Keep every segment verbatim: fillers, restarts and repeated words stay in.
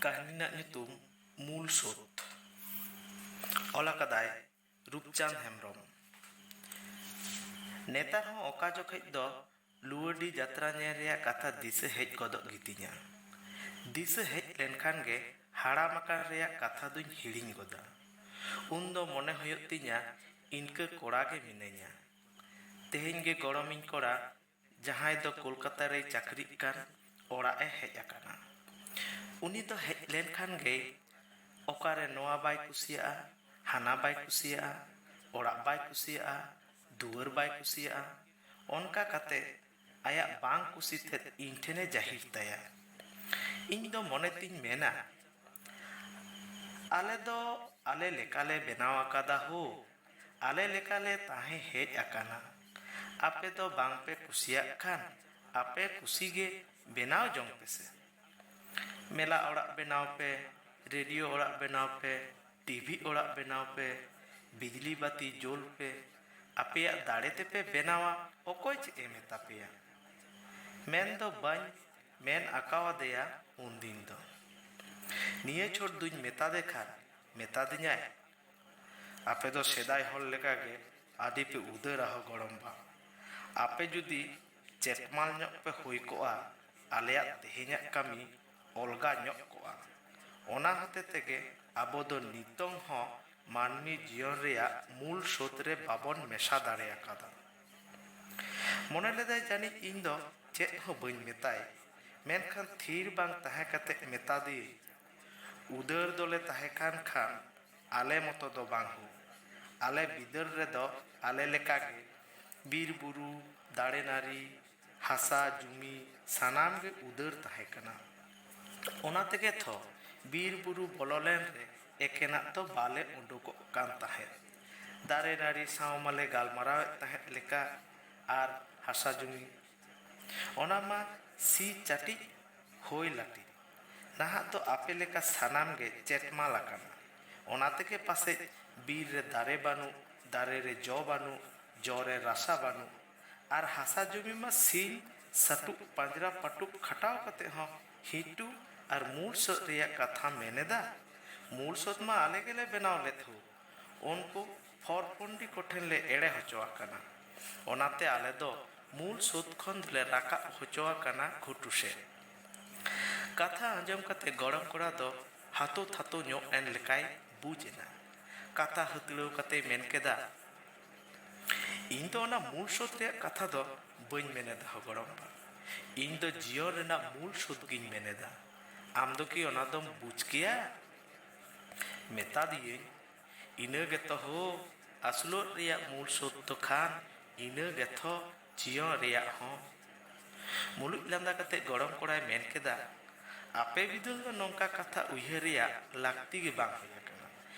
ᱠᱟᱹᱦᱱᱤ ᱨᱮᱱᱟᱜ ᱧᱩᱛᱩᱢ ᱢᱩᱞ ᱥᱳᱛ᱾ ᱚᱞ ᱟᱠᱟᱫᱟᱭ ᱨᱩᱯᱪᱟᱸᱫᱽ ᱦᱮᱢᱵᱨᱚᱢ᱾ ᱱᱮᱛᱟᱨ ᱦᱚᱸ ᱚᱠᱟ ᱡᱚᱠᱷᱮᱡ ᱫᱚ ᱞᱩᱣᱟᱹᱰᱤ ᱡᱟᱛᱨᱟ ᱧᱮᱞ ᱨᱮᱭᱟᱜ ᱠᱟᱛᱷᱟ ᱫᱤᱥᱟᱹ ᱦᱮᱡ ᱜᱚᱫᱚᱜ ᱜᱮᱛᱤᱧᱟ᱾ ᱫᱤᱥᱟᱹ ᱦᱮᱡ ᱞᱮᱱᱠᱷᱟᱱ ᱜᱮ ᱦᱟᱲᱟᱢ ᱟᱠᱟᱱ ᱨᱮᱭᱟᱜ ᱠᱟᱛᱷᱟ ᱫᱩᱧ ᱦᱤᱲᱤᱧ ᱜᱚᱫᱟ᱾ ᱩᱱᱫᱚ ᱢᱚᱱᱮ ᱦᱩᱭᱩᱜ ᱛᱤᱧᱟ, ᱤᱱᱠᱟᱹ ᱠᱚᱲᱟ ᱜᱮ ᱢᱤᱱᱟᱹᱧᱟ᱾ ᱛᱮᱦᱮᱧ ᱜᱮ ᱜᱚᱲᱚᱢᱤᱧ ᱠᱚᱲᱟ, ᱡᱟᱦᱟᱸᱭ ᱫᱚ ᱠᱳᱞᱠᱟᱛᱟ ᱨᱮᱭ ᱪᱟᱹᱠᱨᱤᱜ ᱠᱟᱱ, ᱚᱲᱟᱜ ᱮ ᱦᱮᱡ ᱟᱠᱟᱱᱟ᱾ ᱩᱱᱤ ᱫᱚ ᱦᱮᱡ ᱞᱮᱱᱠᱷᱟᱱ ᱜᱮ ᱚᱠᱟᱨᱮ ᱱᱚᱣᱟ ᱵᱟᱭ ᱠᱩᱥᱤᱭᱟᱜᱼᱟ, ᱦᱟᱱᱟ ᱵᱟᱭ ᱠᱩᱥᱤᱭᱟᱜᱼᱟ, ᱚᱲᱟᱜ ᱵᱟᱭ ᱠᱩᱥᱤᱭᱟᱜᱼᱟ, ᱫᱩᱣᱟᱹᱨ ᱵᱟᱭ ᱠᱩᱥᱤᱭᱟᱜᱼᱟ, ᱚᱱᱠᱟ ᱠᱟᱛᱮ ᱟᱭᱟᱜ ᱵᱟᱝ ᱠᱩᱥᱤ ᱛᱮᱫ ᱤᱧ ᱴᱷᱮᱱᱮ ᱡᱟᱹᱦᱤᱨ ᱛᱟᱭᱟ᱾ ᱤᱧ ᱫᱚ ᱢᱚᱱᱮ ᱛᱤᱧ ᱢᱮᱱᱟ, ᱟᱞᱮ ᱫᱚ ᱟᱞᱮ ᱞᱮᱠᱟᱞᱮ ᱵᱮᱱᱟᱣ ᱟᱠᱟᱫᱟ ᱦᱳ, ᱟᱞᱮ ᱞᱮᱠᱟᱞᱮ ᱛᱟᱦᱮᱸ ᱦᱮᱡ ᱟᱠᱟᱱᱟ᱾ ᱟᱯᱮ ᱫᱚ ᱵᱟᱝ ᱯᱮ ᱠᱩᱥᱤᱭᱟᱜ ᱠᱷᱟᱱ ᱟᱯᱮ ᱠᱩᱥᱤ ᱜᱮ ᱵᱮᱱᱟᱣ ᱡᱚᱝ ᱯᱮᱥᱮ᱾ ᱢᱮᱞᱟ ᱚᱲᱟᱜ ᱵᱮᱱᱟᱣ ᱯᱮ, ᱨᱮᱰᱤᱭᱳ ᱚᱲᱟᱜ ᱵᱮᱱᱟᱣ ᱯᱮ, ᱴᱤᱵᱷᱤ ᱚᱲᱟᱜ ᱵᱮᱱᱟᱣ ᱯᱮ, ᱵᱤᱡᱽᱞᱤ ᱵᱟᱹᱛᱤ ᱡᱳᱞ ᱯᱮ, ᱟᱯᱮᱭᱟᱜ ᱫᱟᱲᱮ ᱛᱮᱯᱮ ᱵᱮᱱᱟᱣᱟ, ᱚᱠᱚᱭ ᱪᱮᱫ ᱮ ᱢᱮᱛᱟ ᱯᱮᱭᱟ? ᱢᱮᱱ ᱫᱚ ᱵᱟᱹᱧ ᱢᱮᱱ ᱟᱠᱟᱣᱟᱫᱮᱭᱟ ᱩᱱᱫᱤᱱ ᱫᱚ᱾ ᱱᱤᱭᱟᱹ ᱪᱷᱚᱴ ᱫᱩᱧ ᱢᱮᱛᱟᱫᱮ ᱠᱷᱟᱱ ᱢᱮᱛᱟᱫᱤᱧᱟᱭ, ᱟᱯᱮ ᱫᱚ ᱥᱮᱫᱟᱭ ᱦᱚᱲ ᱞᱮᱠᱟᱜᱮ ᱟᱹᱰᱤ ᱯᱮ ᱩᱫᱟᱹᱨᱟ ᱦᱳ ᱜᱚᱲᱚᱢ ᱵᱟ᱾ ᱟᱯᱮ ᱡᱩᱫᱤ ᱪᱮᱴᱢᱟᱞ ᱧᱚᱜ ᱯᱮ ᱦᱩᱭ ᱠᱚᱜᱼᱟ, ᱟᱞᱮᱭᱟᱜ ᱛᱮᱦᱮᱧᱟᱜ ᱠᱟᱹᱢᱤ ᱚᱞᱜᱟ ᱧᱚᱜ ᱠᱚᱜᱼᱟ᱾ ᱚᱱᱟ ᱦᱚᱛᱮ ᱛᱮᱜᱮ ᱟᱵᱚ ᱫᱚ ᱱᱤᱛᱚᱝ ᱦᱚᱸ ᱢᱟᱹᱱᱢᱤ ᱡᱤᱭᱚᱱ ᱨᱮᱭᱟᱜ ᱢᱩᱞ ᱥᱳᱛ ᱨᱮ ᱵᱟᱵᱚᱱ ᱢᱮᱥᱟ ᱫᱟᱲᱮ ᱟᱠᱟᱫᱟ᱾ ᱢᱚᱱᱮ ᱞᱮᱫᱟᱭ ᱡᱟᱹᱱᱤᱡ ᱤᱧ ᱫᱚ ᱪᱮᱫ ᱦᱚᱸ ᱵᱟᱹᱧ ᱢᱮᱛᱟᱭ, ᱢᱮᱱᱠᱷᱟᱱ ᱛᱷᱤᱨ ᱵᱟᱝ ᱛᱟᱦᱮᱸ ᱠᱟᱛᱮ ᱢᱮᱛᱟ ᱫᱤᱭᱟᱹᱧ, ᱩᱫᱟᱹᱨ ᱫᱚᱞᱮ ᱛᱟᱦᱮᱸ ᱠᱟᱱ ᱠᱷᱟᱱ ᱟᱞᱮ ᱢᱚᱛᱚ ᱫᱚ ᱵᱟᱝ ᱦᱳ, ᱟᱞᱮ ᱵᱤᱫᱟᱹᱞ ᱨᱮᱫᱚ ᱟᱞᱮ ᱞᱮᱠᱟᱜᱮ ᱵᱤᱨ ᱵᱩᱨᱩ, ᱫᱟᱨᱮ ᱱᱟᱹᱲᱤ, ᱦᱟᱥᱟ ᱡᱩᱢᱤ ᱥᱟᱱᱟᱢ ᱜᱮ ᱩᱫᱟᱹᱨ ᱛᱟᱦᱮᱸ ᱠᱟᱱᱟ᱾ ᱚᱱᱟ ᱛᱮᱜᱮ ᱛᱷᱚ ᱵᱤᱨ ᱵᱩᱨᱩ ᱵᱚᱞᱚ ᱞᱮᱱ ᱨᱮ ᱮᱠᱮᱱᱟᱜ ᱫᱚ ᱵᱟᱞᱮ ᱩᱰᱩᱠᱚᱜ ᱠᱟᱱ ᱛᱟᱦᱮᱸᱫ᱾ ᱫᱟᱨᱮ ᱱᱟᱹᱲᱤ ᱥᱟᱶ ᱢᱟᱞᱮ ᱜᱟᱞᱢᱟᱨᱟᱣᱮᱫ ᱛᱟᱦᱮᱸᱫ ᱞᱮᱠᱟ ᱟᱨ ᱦᱟᱥᱟ ᱡᱩᱢᱤ᱾ ᱚᱱᱟ ᱢᱟ ᱥᱤ ᱪᱟᱹᱴᱤᱡ ᱦᱳᱭ ᱞᱟᱹᱴᱤᱡ᱾ ᱱᱟᱦᱟᱜ ᱫᱚ ᱟᱯᱮ ᱞᱮᱠᱟ ᱥᱟᱱᱟᱢ ᱜᱮ ᱪᱮᱴᱢᱟᱞ ᱟᱠᱟᱱᱟ᱾ ᱚᱱᱟ ᱛᱮᱜᱮ ᱯᱟᱥᱮᱡ ᱵᱤᱨ ᱨᱮ ᱫᱟᱨᱮ ᱵᱟᱹᱱᱩᱜ, ᱫᱟᱨᱮ ᱨᱮ ᱡᱚ ᱵᱟᱹᱱᱩᱜ, ᱡᱚ ᱨᱮ ᱨᱟᱥᱟ ᱵᱟᱹᱱᱩᱜ᱾ ᱟᱨ ᱦᱟᱥᱟ ᱡᱩᱢᱤ ᱢᱟ ᱥᱤᱧ ᱥᱟᱹᱴᱩᱵ ᱯᱟᱸᱡᱽᱨᱟ ᱯᱟᱹᱴᱩᱵ ᱠᱷᱟᱴᱟᱣ ᱠᱟᱛᱮ ᱦᱚᱸ ᱦᱤᱴᱩ ᱟᱨ ᱢᱩᱞ ᱥᱩᱫ ᱨᱮᱭᱟᱜ ᱠᱟᱛᱷᱟᱢ ᱢᱮᱱᱮᱫᱟ? ᱢᱩᱞ ᱥᱩᱫ ᱢᱟ ᱟᱞᱮ ᱜᱮᱞᱮ ᱵᱮᱱᱟᱣ ᱞᱮᱫ ᱦᱳ᱾ ᱩᱱᱠᱩ ᱯᱷᱚᱨᱯᱷᱚᱱᱰᱤ ᱠᱚᱴᱷᱮᱱ ᱞᱮ ᱮᱲᱮ ᱦᱚᱪᱚ ᱟᱠᱟᱱᱟ᱾ ᱚᱱᱟᱛᱮ ᱟᱞᱮ ᱫᱚ ᱢᱩᱞ ᱥᱩᱫ ᱠᱷᱚᱱ ᱫᱚᱞᱮ ᱨᱟᱠᱟᱵ ᱦᱚᱪᱚ ᱟᱠᱟᱱᱟ ᱜᱷᱩᱴᱩ ᱥᱮᱫ᱾ ᱠᱟᱛᱷᱟ ᱟᱸᱡᱚᱢ ᱠᱟᱛᱮ ᱜᱚᱲᱚᱢ ᱠᱚᱲᱟ ᱫᱚ ᱦᱟᱛᱳ ᱛᱷᱟᱛᱳ ᱧᱚᱜ ᱮᱱ ᱞᱮᱠᱟᱭ ᱵᱩᱡᱽ ᱮᱱᱟ᱾ ᱠᱟᱛᱷᱟ ᱦᱟᱹᱛᱲᱟᱹᱣ ᱠᱟᱛᱮᱭ ᱢᱮᱱ ᱠᱮᱫᱟ, "ᱤᱧ ᱫᱚ ᱚᱱᱟ ᱢᱩᱞ ᱥᱩᱫ ᱨᱮᱭᱟᱜ ᱠᱟᱛᱷᱟ ᱫᱚ ᱵᱟᱹᱧ ᱢᱮᱱᱮᱫᱟ ᱦᱳ ᱜᱚᱲᱚᱢ ᱵᱟ᱾ ᱤᱧ ᱫᱚ ᱡᱤᱭᱚᱱ ᱨᱮᱱᱟᱜ ᱢᱩᱞ ᱥᱩᱫ ᱜᱤᱧ ᱢᱮᱱᱮᱫᱟ᱾ ᱟᱢ ᱫᱚ ᱠᱤ ᱚᱱᱟ ᱫᱚᱢ ᱵᱩᱡᱽ ᱠᱮᱭᱟ?" ᱢᱮᱛᱟ ᱫᱤᱭᱟᱹᱧ, "ᱤᱱᱟᱹ ᱜᱮᱛᱚ ᱦᱳ, ᱟᱹᱥᱩᱞᱚᱜ ᱨᱮᱭᱟᱜ ᱢᱩᱞ ᱥᱩᱫ ᱫᱚ ᱠᱷᱟᱱ ᱤᱱᱟᱹ ᱜᱮᱛᱷᱚ ᱡᱤᱭᱚᱱ ᱨᱮᱭᱟᱜ ᱦᱚᱸ᱾" ᱢᱩᱞᱩᱡ ᱞᱟᱸᱫᱟ ᱠᱟᱛᱮ ᱜᱚᱲᱚᱢ ᱠᱚᱲᱟᱭ ᱢᱮᱱ ᱠᱮᱫᱟ, "ᱟᱯᱮ ᱵᱤᱫᱟᱹᱞ ᱫᱚ ᱱᱚᱝᱠᱟ ᱠᱟᱛᱷᱟ ᱩᱭᱦᱟᱹᱨ ᱨᱮᱭᱟᱜ ᱞᱟᱹᱠᱛᱤ ᱜᱮ ᱵᱟᱝ ᱦᱩᱭ ᱟᱠᱟᱱᱟ᱾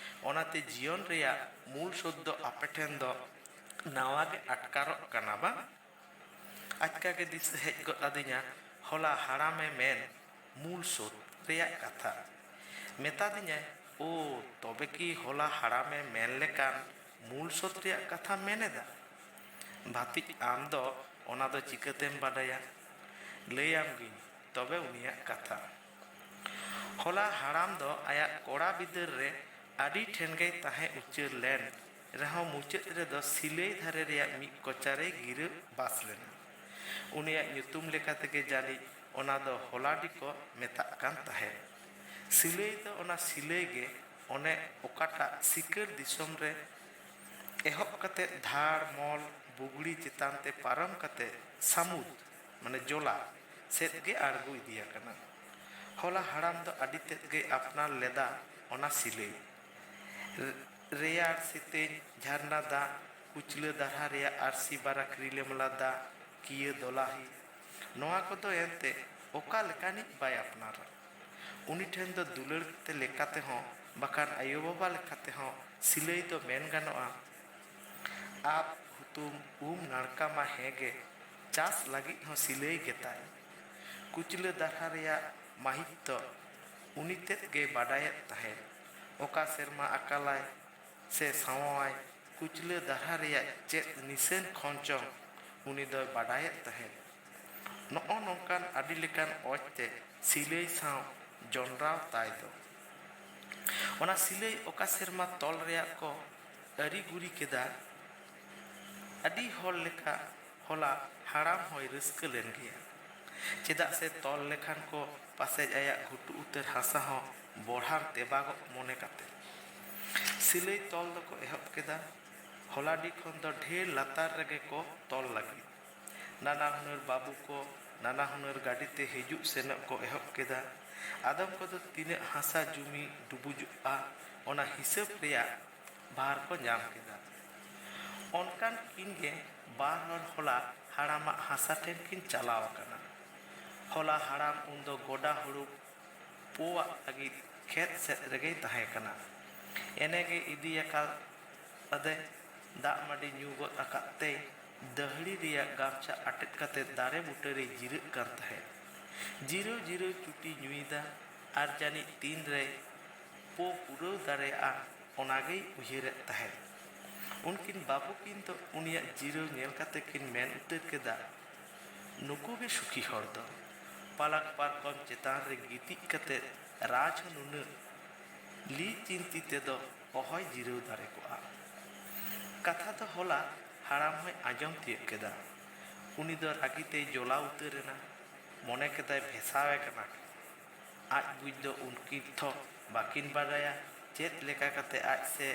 ᱚᱱᱟᱛᱮ ᱡᱤᱭᱚᱱ ᱨᱮᱭᱟᱜ ᱢᱩᱞ ᱥᱩᱫ ᱫᱚ ᱟᱯᱮ ᱴᱷᱮᱱ ᱫᱚ ᱱᱟᱣᱟ ᱜᱮ ᱟᱴᱠᱟᱨᱚᱜ ᱠᱟᱱᱟ ᱵᱟᱝ?" ᱟᱪᱠᱟ ᱜᱮ ᱫᱤᱥᱟᱹ ᱦᱮᱡ ᱜᱚᱫ ᱟᱹᱫᱤᱧᱟ ᱦᱚᱞᱟ ᱦᱟᱲᱟᱢᱮ ᱢᱮᱱ ᱢᱩᱞ ᱥᱩᱫ ᱨᱮᱭᱟᱜ ᱠᱟᱛᱷᱟ᱾ ᱢᱮᱛᱟ ᱫᱤᱧᱟᱭ, "ᱳ, ᱛᱚᱵᱮ ᱠᱤ ᱦᱚᱞᱟ ᱦᱟᱲᱟᱢᱮ ᱢᱮᱱ ᱞᱮᱠᱟᱱ ᱢᱩᱞ ᱥᱩᱫ ᱨᱮᱭᱟᱜ ᱠᱟᱛᱷᱟᱢ ᱢᱮᱱ ᱮᱫᱟ? ᱵᱷᱟᱹᱛᱤᱡ, ᱟᱢ ᱫᱚ ᱚᱱᱟ ᱫᱚ ᱪᱤᱠᱟᱹᱛᱮᱢ ᱵᱟᱰᱟᱭᱟ? ᱞᱟᱹᱭᱟᱢ ᱜᱤᱧ ᱛᱚᱵᱮ ᱩᱱᱤᱭᱟᱜ ᱠᱟᱛᱷᱟ᱾" ᱦᱚᱞᱟ ᱦᱟᱲᱟᱢ ᱫᱚ ᱟᱭᱟᱜ ᱠᱚᱲᱟ ᱵᱤᱫᱟᱹᱞ ᱨᱮ ᱟᱹᱰᱤ ᱴᱷᱮᱱ ᱜᱮᱭ ᱛᱟᱦᱮᱸ ᱩᱪᱟᱹᱲ ᱞᱮᱱ ᱨᱮᱦᱚᱸ, ᱢᱩᱪᱟᱹᱫ ᱨᱮᱫᱚ ᱥᱤᱞᱟᱹᱭ ᱫᱷᱟᱨᱮ ᱨᱮᱭᱟᱜ ᱢᱤᱫ ᱠᱚᱪᱟ ᱨᱮᱭ ᱜᱤᱨᱟᱹ ᱵᱟᱥ ᱞᱮᱱᱟ᱾ ᱩᱱᱤᱭᱟᱜ ᱧᱩᱛᱩᱢ ᱞᱮᱠᱟ ᱛᱮᱜᱮ ᱡᱟᱹᱱᱤᱡ ᱚᱱᱟ ᱫᱚ ᱦᱚᱞᱟᱰᱤ ᱠᱚ ᱢᱮᱛᱟᱜ ᱠᱟᱱ ᱛᱟᱦᱮᱸᱫ᱾ ᱥᱤᱞᱟᱹᱭ ᱫᱚ ᱚᱱᱟ ᱥᱤᱞᱟᱹᱭ ᱜᱮ ᱚᱱᱮ ᱚᱠᱟᱴᱟᱜ ᱥᱤᱠᱟᱹᱨ ᱫᱤᱥᱚᱢ ᱨᱮ ᱮᱦᱚᱵ ᱠᱟᱛᱮ ᱫᱷᱟᱲ, ᱢᱚᱞ, ᱵᱩᱜᱽᱲᱤ ᱪᱮᱛᱟᱱ ᱛᱮ ᱯᱟᱨᱚᱢ ᱠᱟᱛᱮ ᱥᱟᱹᱢᱩᱫ, ᱢᱟᱱᱮ ᱡᱚᱞᱟ, ᱥᱮᱫ ᱜᱮ ᱟᱬᱜᱚ ᱤᱫᱤ ᱟᱠᱟᱱᱟ᱾ ᱦᱚᱞᱟ ᱦᱟᱲᱟᱢ ᱫᱚ ᱟᱹᱰᱤ ᱛᱮᱫ ᱜᱮᱭ ᱟᱯᱱᱟᱨ ᱞᱮᱫᱟ ᱚᱱᱟ ᱥᱤᱞᱟᱹᱭ᱾ ᱨᱮ-, ᱨᱮᱭᱟᱲ ᱥᱤᱛᱤᱧ, ᱡᱷᱟᱨᱱᱟ ᱫᱟᱜ, ᱠᱩᱪᱞᱟᱹ ᱫᱟᱨᱦᱟ ᱨᱮᱭᱟᱜ ᱟᱹᱨᱥᱤ ᱵᱟᱨᱟᱠ ᱨᱤᱞᱟᱹᱢᱟᱞᱟ ᱫᱟᱜ, ᱠᱤᱭᱟᱹ ᱫᱚᱞᱟᱦᱤ, ᱱᱚᱣᱟ ᱠᱚᱫᱚ ᱮᱱᱛᱮ ᱚᱠᱟ ᱞᱮᱠᱟᱱᱤᱡ ᱵᱟᱭ ᱟᱯᱱᱟᱨᱟ? ᱩᱱᱤ ᱴᱷᱮᱱ ᱫᱚ ᱫᱩᱞᱟᱹᱲ ᱛᱮ ᱞᱮᱠᱟ ᱛᱮᱦᱚᱸ, ᱵᱟᱠᱷᱟᱱ ᱟᱭᱳ ᱵᱟᱵᱟ ᱞᱮᱠᱟ ᱛᱮᱦᱚᱸ ᱥᱤᱞᱟᱹᱭ ᱫᱚ ᱢᱮᱱ ᱜᱟᱱᱚᱜᱼᱟ᱾ ᱟᱵ, ᱦᱩᱛᱩᱢ, ᱩᱢ ᱱᱟᱲᱠᱟ ᱢᱟ ᱦᱮᱸ ᱜᱮ, ᱪᱟᱥ ᱞᱟᱹᱜᱤᱫ ᱦᱚᱸ ᱥᱤᱞᱟᱹᱭ ᱜᱮᱛᱟᱭ᱾ ᱠᱩᱪᱞᱟᱹ ᱫᱟᱨᱦᱟ ᱨᱮᱭᱟᱜ ᱢᱟᱹᱦᱤᱛ ᱫᱚ ᱩᱱᱤ ᱛᱮᱫ ᱜᱮᱭ ᱵᱟᱰᱟᱭᱮᱫ ᱛᱟᱦᱮᱸᱫ᱾ ᱚᱠᱟ ᱥᱮᱨᱢᱟ ᱟᱠᱟᱞᱟᱭ ᱥᱮ ᱥᱟᱶᱟᱭ, ᱠᱩᱪᱞᱟᱹ ᱫᱟᱨᱦᱟ ᱨᱮᱭᱟᱜ ᱪᱮᱫ ᱱᱤᱥᱟᱹᱱ ᱠᱷᱚᱱ ᱪᱚᱝ ᱩᱱᱤ ᱫᱚᱭ ᱵᱟᱰᱟᱭᱮᱫ ᱛᱟᱦᱮᱸᱫ᱾ ᱱᱚᱜᱼᱚ ᱱᱚᱝᱠᱟᱱ ᱟᱹᱰᱤ ᱞᱮᱠᱟᱱ ᱚᱡᱽ ᱛᱮ ᱥᱤᱞᱟᱹᱭ ᱥᱟᱶ ᱡᱚᱱᱰᱨᱟᱣ ᱛᱟᱭ ᱫᱚ᱾ ᱚᱱᱟ ᱥᱤᱞᱟᱹᱭ ᱚᱠᱟ ᱥᱮᱨᱢᱟ ᱛᱚᱞ ᱨᱮᱭᱟᱜ ᱠᱚ ᱟᱹᱨᱤᱜᱩᱨᱤ ᱠᱮᱫᱟ, ᱟᱹᱰᱤ ᱦᱚᱲ ᱞᱮᱠᱟ ᱦᱚᱞᱟ ᱦᱟᱲᱟᱢ ᱦᱚᱸᱭ ᱨᱟᱹᱥᱠᱟᱹ ᱞᱮᱱ ᱜᱮᱭᱟ᱾ ᱪᱮᱫᱟᱜ ᱥᱮ ᱛᱚᱞ ᱞᱮᱠᱷᱟᱱ ᱠᱚ ᱯᱟᱥᱮᱡ ᱟᱭᱟᱜ ᱜᱷᱩᱴᱩ ᱩᱛᱟᱹᱨ ᱦᱟᱥᱟ ᱦᱚᱸ ᱵᱚᱲᱦᱟᱱ ᱛᱮᱵᱟᱜᱚᱜ ᱢᱚᱱᱮ ᱠᱟᱛᱮ᱾ ᱥᱤᱞᱟᱹᱭ ᱛᱚᱞ ᱫᱚᱠᱚ ᱮᱦᱚᱵ ᱠᱮᱫᱟ᱾ ᱦᱚᱞᱟᱰᱤ ᱠᱷᱚᱱ ᱫᱚ ᱰᱷᱮᱨ ᱞᱟᱛᱟᱨ ᱨᱮᱜᱮ ᱠᱚ ᱛᱚᱞ ᱞᱟᱹᱜᱤᱫ᱾ ᱱᱟᱱᱟ ᱦᱩᱱᱟᱹᱨ ᱵᱟᱹᱵᱩ ᱠᱚ ᱱᱟᱱᱟ ᱦᱩᱱᱟᱹᱨ ᱜᱟᱹᱰᱤ ᱛᱮ ᱦᱤᱡᱩᱜ ᱥᱮᱱᱚᱜ ᱠᱚ ᱮᱦᱚᱵ ᱠᱮᱫᱟ᱾ ᱟᱫᱚᱢ ᱠᱚᱫᱚ ᱛᱤᱱᱟᱹᱜ ᱦᱟᱥᱟ ᱡᱩᱢᱤ ᱰᱩᱵᱩᱡᱚᱜᱼᱟ, ᱚᱱᱟ ᱦᱤᱥᱟᱹᱵ ᱨᱮᱭᱟᱜ ᱵᱷᱟᱨ ᱠᱚ ᱧᱟᱢ ᱠᱮᱫᱟ᱾ ᱚᱱᱠᱟᱱ ᱠᱤᱱ ᱜᱮ ᱵᱟᱨ ᱦᱚᱲ ᱦᱚᱞᱟ ᱦᱟᱲᱟᱢᱟᱜ ᱦᱟᱥᱟ ᱴᱷᱮᱱ ᱠᱤᱱ ᱪᱟᱞᱟᱣ ᱟᱠᱟᱱᱟ᱾ ᱦᱚᱞᱟ ᱦᱟᱲᱟᱢ ᱩᱱᱫᱚ ᱜᱚᱰᱟ ᱦᱩᱲᱩ ᱯᱳᱣᱟᱜ ᱞᱟᱹᱜᱤᱫ ᱠᱷᱮᱛ ᱥᱮᱫ ᱨᱮᱜᱮᱭ ᱛᱟᱦᱮᱸ ᱠᱟᱱᱟ᱾ ᱮᱱᱮ ᱜᱮ ᱤᱫᱤ ᱟᱠᱟᱫ ᱟᱫᱮ᱾ ᱫᱟᱜ ᱢᱟᱹᱰᱤ ᱧᱩ ᱜᱚᱫ ᱟᱠᱟᱫ ᱛᱮᱭ ᱫᱟᱹᱦᱲᱤ ᱨᱮᱭᱟᱜ ᱜᱟᱢᱪᱷᱟ ᱟᱴᱮᱫ ᱠᱟᱛᱮ ᱫᱟᱨᱮ ᱵᱩᱴᱟᱹ ᱨᱮᱭ ᱡᱤᱨᱟᱹᱜ ᱠᱟᱱ ᱛᱟᱦᱮᱸᱫ᱾ ᱡᱤᱨᱟᱹᱣ ᱡᱤᱨᱟᱹᱣ ᱪᱩᱴᱤ ᱧᱩᱭᱮᱫᱟ ᱟᱨ ᱡᱟᱹᱱᱤᱡ ᱛᱤᱱ ᱨᱮᱭ ᱯᱳ ᱯᱩᱨᱟᱹᱣ ᱫᱟᱲᱮᱭᱟᱜᱼᱟ, ᱚᱱᱟ ᱜᱮᱭ ᱩᱭᱦᱟᱹᱨᱮᱫ ᱛᱟᱦᱮᱸᱫ᱾ ᱩᱱᱠᱤᱱ ᱵᱟᱹᱵᱩ ᱠᱤᱱ ᱫᱚ ᱩᱱᱤᱭᱟᱜ ᱡᱤᱨᱟᱹᱣ ᱧᱮᱞ ᱠᱟᱛᱮ ᱠᱤᱱ ᱢᱮᱱ ᱩᱛᱟᱹᱨ ᱠᱮᱫᱟ, "ᱱᱩᱠᱩ ᱜᱮ ᱥᱩᱠᱷᱤ ᱦᱚᱲ ᱫᱚ᱾ ᱯᱟᱞᱟᱠ ᱯᱟᱨᱠᱚᱢ ᱪᱮᱛᱟᱱ ᱨᱮ ᱜᱤᱛᱤᱡ ᱠᱟᱛᱮ ᱨᱟᱡᱽ ᱦᱚᱸ ᱱᱩᱱᱟᱹᱜ ᱞᱤ ᱪᱤᱱᱛᱤ ᱛᱮᱫᱚ ᱚᱦᱚᱭ ᱡᱤᱨᱟᱹᱣ ᱫᱟᱲᱮ ᱠᱚᱜᱼᱟ᱾" ᱠᱟᱛᱷᱟ ᱫᱚ ᱦᱚᱞᱟ ᱦᱟᱲᱟᱢ ᱦᱚᱸᱭ ᱟᱸᱡᱚᱢ ᱛᱤᱭᱳᱜ ᱠᱮᱫᱟ᱾ ᱩᱱᱤ ᱫᱚ ᱨᱟᱹᱜᱤ ᱛᱮᱭ ᱡᱚᱞᱟᱣ ᱩᱛᱟᱹᱨ ᱮᱱᱟ᱾ ᱢᱚᱱᱮ ᱠᱮᱫᱟᱭ ᱵᱷᱮᱥᱟᱣᱮ ᱠᱟᱱᱟ᱾ ᱟᱡ ᱵᱩᱡᱽ ᱫᱚ ᱩᱱᱠᱤᱱ ᱛᱷᱚ ᱵᱟᱹᱠᱤᱱ ᱵᱟᱰᱟᱭᱟ ᱪᱮᱫ ᱞᱮᱠᱟ ᱠᱟᱛᱮ ᱟᱡ ᱥᱮ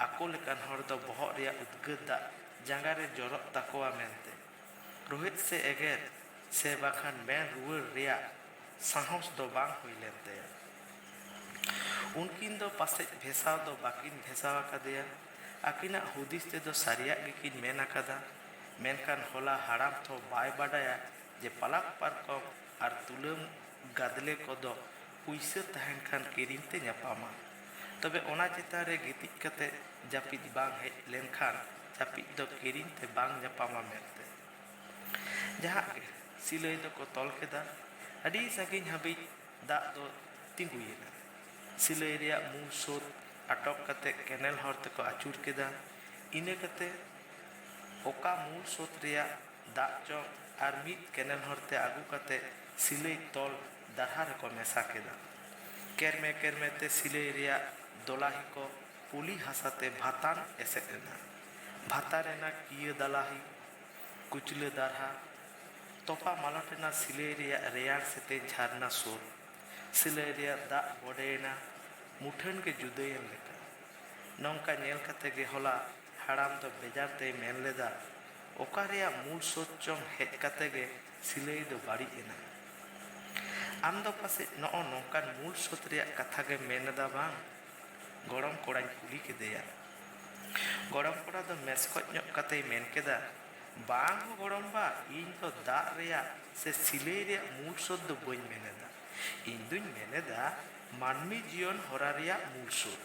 ᱟᱠᱚ ᱞᱮᱠᱟᱱ ᱦᱚᱲ ᱫᱚ ᱵᱚᱦᱚᱜ ᱨᱮᱭᱟᱜ ᱩᱫᱽᱜᱟᱹᱨ ᱫᱟᱜ ᱡᱟᱸᱜᱟ ᱨᱮ ᱡᱚᱨᱚᱜ ᱛᱟᱠᱚᱣᱟ ᱢᱮᱱᱛᱮ᱾ ᱨᱳᱦᱮᱫ ᱥᱮ ᱮᱜᱮᱨ ᱥᱮ ᱵᱟᱠᱷᱟᱱ ᱢᱮᱱ ᱨᱩᱣᱟᱹᱲ ᱨᱮᱭᱟᱜ ᱥᱟᱦᱚᱥ ᱫᱚ ᱵᱟᱝ ᱦᱩᱭ ᱞᱮᱱ ᱛᱟᱭᱟ᱾ ᱩᱱᱠᱤᱱ ᱫᱚ ᱯᱟᱥᱮᱡ ᱵᱷᱮᱥᱟᱣ ᱫᱚ ᱵᱟᱹᱠᱤᱱ ᱵᱷᱮᱥᱟᱣ ᱟᱠᱟᱫᱮᱭᱟ᱾ ᱟᱹᱠᱤᱱᱟᱜ ᱦᱩᱫᱤᱥ ᱛᱮᱫᱚ ᱥᱟᱹᱨᱤᱭᱟᱜ ᱜᱮᱠᱤᱱ ᱢᱮᱱ ᱟᱠᱟᱫᱟ᱾ ᱢᱮᱱᱠᱷᱟᱱ ᱦᱚᱞᱟ ᱦᱟᱲᱟᱢ ᱛᱷᱚ ᱵᱟᱭ ᱵᱟᱰᱟᱭᱟ ᱡᱮ ᱯᱟᱞᱟᱠ ᱯᱟᱨᱠᱚᱢ ᱟᱨ ᱛᱩᱞᱟᱹᱢ ᱜᱟᱫᱽᱞᱮ ᱠᱚᱫᱚ ᱯᱩᱭᱥᱟᱹ ᱛᱟᱦᱮᱱ ᱠᱷᱟᱱ ᱠᱤᱨᱤᱧ ᱛᱮ ᱧᱟᱯᱟᱢᱟ᱾ ᱛᱚᱵᱮ ᱚᱱᱟ ᱪᱮᱛᱟᱱ ᱨᱮ ᱜᱤᱛᱤᱡ ᱠᱟᱛᱮ ᱡᱟᱹᱯᱤᱫ ᱵᱟᱝ ᱦᱮᱡ ᱞᱮᱱᱠᱷᱟᱱ ᱡᱟᱹᱯᱤᱫ ᱫᱚ ᱠᱤᱨᱤᱧ ᱛᱮ ᱵᱟᱝ ᱧᱟᱯᱟᱢᱟ ᱢᱮᱱᱛᱮ᱾ ᱡᱟᱦᱟᱸ ᱜᱮ ᱥᱤᱞᱟᱹᱭ ᱫᱚᱠᱚ ᱛᱚᱞ ᱠᱮᱫᱟ᱾ ᱟᱹᱰᱤ ᱥᱟᱺᱜᱤᱧ ᱦᱟᱹᱵᱤᱡ ᱫᱟᱜ ᱫᱚ ᱛᱤᱸᱜᱩᱭᱮᱱᱟ᱾ ᱥᱤᱞᱟᱹᱭ ᱨᱮᱭᱟᱜ ᱢᱩᱞ ᱥᱳᱛ ᱟᱴᱚᱠ ᱠᱟᱛᱮ ᱠᱮᱱᱮᱞ ᱦᱚᱨ ᱛᱮᱠᱚ ᱟᱹᱪᱩᱨ ᱠᱮᱫᱟ᱾ ᱤᱱᱟᱹ ᱠᱟᱛᱮ ᱚᱠᱟ ᱢᱩᱞ ᱥᱳᱛ ᱨᱮᱭᱟᱜ ᱫᱟᱜ ᱪᱚᱝ ᱟᱨ ᱢᱤᱫ ᱠᱮᱱᱮᱞ ᱦᱚᱨ ᱛᱮ ᱟᱹᱜᱩ ᱠᱟᱛᱮ ᱥᱤᱞᱟᱹᱭ ᱛᱚᱞ ᱫᱟᱨᱦᱟ ᱨᱮᱠᱚ ᱢᱮᱥᱟ ᱠᱮᱫᱟ᱾ ᱠᱮᱨᱢᱮ ᱠᱮᱨᱢᱮ ᱛᱮ ᱥᱤᱞᱟᱹᱭ ᱨᱮᱭᱟᱜ ᱫᱚᱞᱟᱦᱤ ᱠᱚ ᱯᱩᱞᱤ ᱦᱟᱥᱟ ᱛᱮ ᱵᱷᱟᱛᱟᱱ ᱮᱥᱮᱫ ᱮᱱᱟ᱾ ᱵᱷᱟᱛᱟᱱ ᱨᱮᱱᱟᱜ ᱠᱤᱭᱟᱹ ᱫᱟᱞᱟᱦᱤ, ᱠᱩᱪᱞᱟᱹ ᱫᱟᱨᱦᱟ, ᱛᱚᱯᱟ ᱢᱟᱞᱚᱴ ᱮᱱᱟ ᱥᱤᱞᱟᱹᱭ ᱨᱮᱭᱟᱜ ᱨᱮᱭᱟᱲ ᱥᱮᱛᱮᱧ ᱡᱷᱟᱨᱱᱟ ᱥᱩᱨ᱾ ᱥᱤᱞᱟᱹᱭ ᱨᱮᱭᱟᱜ ᱫᱟᱜ ᱵᱚᱰᱮᱭᱮᱱᱟ ᱢᱩᱴᱷᱟᱹᱱ ᱜᱮ ᱡᱩᱫᱟᱹᱭᱮᱱ ᱞᱮᱠᱟ᱾ ᱱᱚᱝᱠᱟ ᱧᱮᱞ ᱠᱟᱛᱮ ᱜᱮ ᱦᱚᱞᱟ ᱦᱟᱲᱟᱢ ᱫᱚ ᱵᱮᱡᱟᱨ ᱛᱮᱭ ᱢᱮᱱ ᱞᱮᱫᱟ, "ᱚᱠᱟ ᱨᱮᱭᱟᱜ ᱢᱩᱞ ᱥᱳᱛ ᱪᱚᱝ ᱦᱮᱡ ᱠᱟᱛᱮ ᱜᱮ ᱥᱤᱞᱟᱹᱭ ᱫᱚ ᱵᱟᱹᱲᱤᱡ ᱮᱱᱟ?" "ᱟᱢ ᱫᱚ ᱯᱟᱥᱮᱡ ᱱᱚᱜᱼᱚ ᱱᱚᱝᱠᱟᱱ ᱢᱩᱞ ᱥᱳᱛ ᱨᱮᱭᱟᱜ ᱠᱟᱛᱷᱟ ᱜᱮᱢ ᱢᱮᱱ ᱮᱫᱟ ᱵᱟᱝ?" ᱜᱚᱲᱚᱢ ᱠᱚᱲᱟᱧ ᱠᱩᱞᱤ ᱠᱮᱫᱮᱭᱟ᱾ ᱜᱚᱲᱚᱢ ᱠᱚᱲᱟ ᱫᱚ ᱢᱮᱥᱠᱚᱡ ᱧᱚᱜ ᱠᱟᱛᱮᱭ ᱢᱮᱱ ᱠᱮᱫᱟ, "ᱵᱟᱝ ᱦᱚᱸ ᱜᱚᱲᱚᱢ ᱵᱟ, ᱤᱧ ᱫᱚ ᱫᱟᱜ ᱨᱮᱭᱟᱜ ᱥᱮ ᱥᱤᱞᱟᱹᱭ ᱨᱮᱭᱟᱜ ᱢᱩᱞ ᱥᱳᱛ ᱫᱚ ᱵᱟᱹᱧ ᱢᱮᱱ ᱮᱫᱟ᱾ ᱤᱧ ᱫᱩᱧ ᱢᱮᱱ ᱮᱫᱟ ᱢᱟᱹᱱᱢᱤ ᱡᱤᱭᱚᱱ ᱦᱚᱨᱟ ᱨᱮᱭᱟᱜ ᱢᱩᱞ ᱥᱳᱛ᱾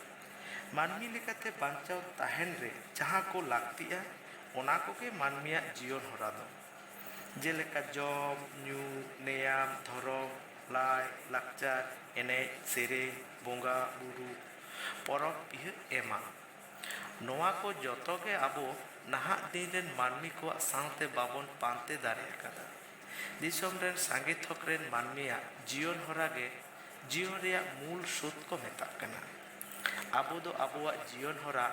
ᱢᱟᱹᱱᱢᱤ ᱞᱮᱠᱟᱛᱮ ᱵᱟᱧᱪᱟᱣ ᱛᱟᱦᱮᱱ ᱨᱮ ᱡᱟᱦᱟᱸ ᱠᱚ ᱞᱟᱹᱠᱛᱤᱜᱼᱟ, ᱚᱱᱟ ᱠᱚᱜᱮ ᱢᱟᱹᱱᱢᱤᱭᱟᱜ ᱡᱤᱭᱚᱱ ᱦᱚᱨᱟ ᱫᱚ᱾ ᱡᱮᱞᱮᱠᱟ ᱡᱚᱢ, ᱧᱩ, ᱱᱮᱭᱟᱢ, ᱫᱷᱚᱨᱚᱢ, ᱞᱟᱭ, ᱞᱟᱠᱪᱟᱨ, ᱮᱱᱮᱡ, ᱥᱮᱨᱮᱧ, ᱵᱚᱸᱜᱟ, ᱵᱩᱨᱩ, ᱯᱚᱨᱚᱵᱽ, ᱯᱤᱦᱟᱹ ᱮᱢᱟᱱ᱾ ᱱᱚᱣᱟ ᱠᱚ ᱡᱚᱛᱚ ᱜᱮ ᱟᱵᱚ ᱱᱟᱦᱟᱜ ᱫᱤᱱ ᱨᱮᱱ ᱢᱟᱹᱱᱢᱤ ᱠᱚᱣᱟᱜ ᱥᱟᱶᱛᱮ ᱵᱟᱵᱚᱱ ᱯᱟᱱᱛᱮ ᱫᱟᱲᱮ ᱟᱠᱟᱫᱟ᱾ ᱫᱤᱥᱚᱢ ᱨᱮᱱ ᱥᱟᱸᱜᱮ ᱛᱷᱚᱠ ᱨᱮᱱ ᱢᱟᱹᱱᱢᱤᱭᱟᱜ ᱡᱤᱭᱚᱱ ᱦᱚᱨᱟ ᱜᱮ ᱡᱤᱭᱚᱱ ᱨᱮᱭᱟᱜ ᱢᱩᱞ ᱥᱳᱛ ᱠᱚ ᱢᱮᱛᱟᱜ ᱠᱟᱱᱟ᱾ ᱟᱵᱚ ᱫᱚ ᱟᱵᱚᱣᱟᱜ ᱡᱤᱭᱚᱱ ᱦᱚᱨᱟ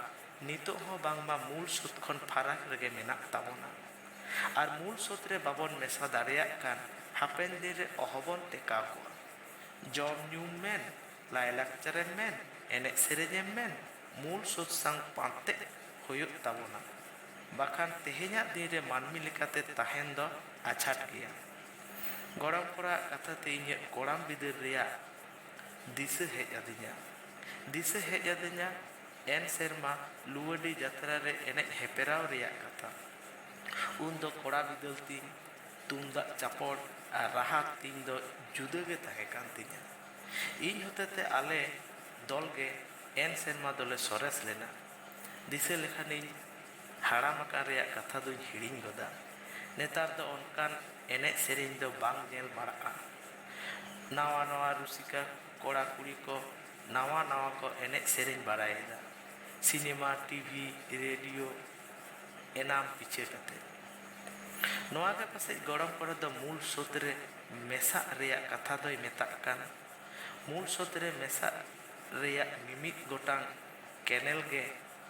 ᱱᱤᱛᱚᱜ ᱦᱚᱸ ᱵᱟᱝᱢᱟ ᱢᱩᱞ ᱥᱳᱛ ᱠᱷᱚᱱ ᱯᱷᱟᱨᱟᱠ ᱨᱮᱜᱮ ᱢᱮᱱᱟᱜ ᱛᱟᱵᱚᱱᱟ᱾ ᱟᱨ ᱢᱩᱞ ᱥᱳᱛ ᱨᱮ ᱵᱟᱵᱚᱱ ᱢᱮᱥᱟ ᱫᱟᱲᱮᱭᱟᱜ ᱠᱷᱟᱱ ᱦᱟᱯᱮᱱ ᱫᱤᱱ ᱨᱮ ᱚᱦᱚᱵᱚᱱ ᱴᱮᱠᱟᱣ ᱠᱚᱜᱼᱟ᱾ ᱡᱚᱢ ᱧᱩᱢ ᱢᱮᱱ, ᱞᱟᱭᱞᱟᱠᱪᱟᱨᱮᱢ ᱢᱮᱱ, ᱮᱱᱮᱡ ᱥᱮᱨᱮᱧᱮᱢ ᱢᱮᱱ, ᱢᱩᱞ ᱥᱳᱛ ᱥᱟᱶ ᱯᱟᱱᱛᱮ ᱦᱩᱭᱩᱜ ᱛᱟᱵᱚᱱᱟ᱾ ᱵᱟᱠᱷᱟᱱ ᱛᱮᱦᱮᱧᱟᱜ ᱫᱤᱱ ᱨᱮ ᱢᱟᱹᱱᱢᱤ ᱞᱮᱠᱟᱛᱮ ᱛᱟᱦᱮᱱ ᱫᱚ ᱟᱡᱷᱟᱴ ᱜᱮᱭᱟ᱾ ᱜᱚᱲᱚᱢ ᱠᱚᱲᱟᱣᱟᱜ ᱠᱟᱛᱷᱟ ᱛᱮ ᱤᱧᱟᱹᱜ ᱠᱚᱲᱟᱢ ᱵᱤᱫᱟᱹᱞ ᱨᱮᱭᱟᱜ ᱫᱤᱥᱟᱹ ᱦᱮᱡ ᱟᱹᱫᱤᱧᱟ᱾ ᱫᱤᱥᱟᱹ ᱦᱮᱡ ᱟᱹᱫᱤᱧᱟ ᱮᱱ ᱥᱮᱨᱢᱟ ᱞᱩᱣᱟᱹᱰᱤ ᱡᱟᱛᱨᱟ ᱨᱮ ᱮᱱᱮᱡ ᱦᱮᱯᱨᱟᱣ ᱨᱮᱭᱟᱜ ᱠᱟᱛᱷᱟ᱾ ᱩᱱ ᱫᱚ ᱠᱚᱲᱟ ᱵᱤᱫᱟᱹᱞ ᱛᱤᱧ ᱛᱩᱢᱫᱟᱜ ᱪᱟᱯᱚᱲ ᱟᱨ ᱨᱟᱦᱟ ᱛᱤᱧ ᱫᱚ ᱡᱩᱫᱟᱹ ᱜᱮ ᱛᱟᱦᱮᱸ ᱠᱟᱱ ᱛᱤᱧᱟ᱾ ᱤᱧ ᱦᱚᱛᱮᱛᱮ ᱟᱞᱮ ᱫᱚᱞ ᱜᱮ ᱮᱱ ᱥᱮᱨᱢᱟ ᱫᱚᱞᱮ ᱥᱚᱨᱮᱥ ᱞᱮᱱᱟ᱾ ᱫᱤᱥᱟᱹ ᱞᱮᱠᱷᱟᱱᱤᱧ ᱦᱟᱲᱟᱢ ᱟᱠᱟᱱ ᱨᱮᱭᱟᱜ ᱠᱟᱛᱷᱟ ᱫᱚᱧ ᱦᱤᱲᱤᱧ ᱜᱚᱫᱟ᱾ ᱱᱮᱛᱟᱨ ᱫᱚ ᱚᱱᱠᱟᱱ ᱮᱱᱮᱡ ᱥᱮᱨᱮᱧ ᱫᱚ ᱵᱟᱝ ᱧᱮᱞ ᱵᱟᱲᱟᱜᱼᱟ᱾ ᱱᱟᱣᱟ ᱱᱟᱣᱟ ᱨᱩᱥᱤᱠᱟ ᱠᱚᱲᱟ ᱠᱩᱲᱤ ᱠᱚ ᱱᱟᱣᱟ ᱱᱟᱣᱟ ᱠᱚ ᱮᱱᱮᱡ ᱥᱮᱨᱮᱧ ᱵᱟᱲᱟᱭᱮᱫᱟ᱾ ᱥᱤᱱᱮᱢᱟ, ᱴᱤᱵᱷᱤ, ᱨᱮᱰᱤᱭᱳ ᱮᱱᱟᱢ ᱯᱤᱪᱷᱟᱹ ᱠᱟᱛᱮ᱾ ᱱᱚᱣᱟ ᱜᱮ ᱯᱟᱥᱮᱡ ᱜᱚᱲᱚᱢ ᱠᱚᱲᱟ ᱫᱚ ᱢᱩᱞ ᱥᱳᱛ ᱨᱮ ᱢᱮᱥᱟᱜ ᱨᱮᱭᱟᱜ ᱠᱟᱛᱷᱟ ᱫᱚᱭ ᱢᱮᱛᱟᱜ ᱠᱟᱱ᱾ ᱢᱩᱞ ᱥᱳᱛ ᱨᱮ ᱢᱮᱥᱟᱜ ᱨᱮᱭᱟᱜ ᱢᱤᱢᱤᱫ ᱜᱚᱴᱟᱝ ᱠᱮᱱᱮᱞ ᱜᱮ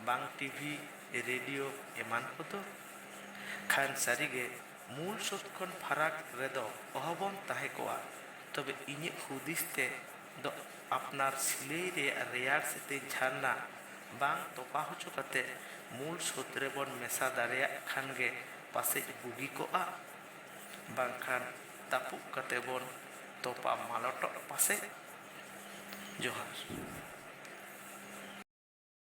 ᱵᱟᱝ ᱴᱤᱵᱷᱤ, ᱨᱮᱰᱤᱭᱳ ᱮᱢᱟᱱ ᱠᱚᱫᱚ᱾ ᱠᱷᱟᱱ ᱥᱟᱹᱨᱤᱜᱮ ᱢᱩᱞ ᱥᱳᱛ ᱠᱷᱚᱱ ᱯᱷᱟᱨᱟᱠ ᱨᱮᱫᱚ ᱚᱦᱚᱵᱚᱱ ᱛᱟᱦᱮᱸ ᱠᱚᱜᱼᱟ᱾ ᱛᱚᱵᱮ ᱤᱧᱟᱹᱜ ᱦᱩᱫᱤᱥ ᱛᱮ ᱫᱚ ᱟᱯᱱᱟᱨ ᱥᱤᱞᱟᱹᱭ ᱨᱮᱭᱟᱜ ᱨᱮᱭᱟᱲ ᱥᱤᱛᱤᱧ ᱡᱷᱟᱨᱱᱟ ᱵᱟᱝ ᱛᱚᱯᱟ ᱦᱚᱪᱚ ᱠᱟᱛᱮ ᱢᱩᱞ ᱥᱳᱛ ᱨᱮᱵᱚᱱ ᱢᱮᱥᱟ ᱫᱟᱲᱮᱭᱟᱜ ᱠᱷᱟᱱ ᱜᱮ ᱯᱟᱥᱮᱡ ᱵᱩᱜᱤ ᱠᱚᱜᱼᱟ, ᱵᱟᱝᱠᱷᱟᱱ ᱛᱟᱹᱯᱩᱜ ᱠᱟᱛᱮ ᱵᱚᱱ ᱛᱚᱯᱟ ᱢᱟᱞᱚᱴᱚᱜ ᱯᱟᱥᱮᱡ᱾ ᱡᱚᱦᱟᱨ᱾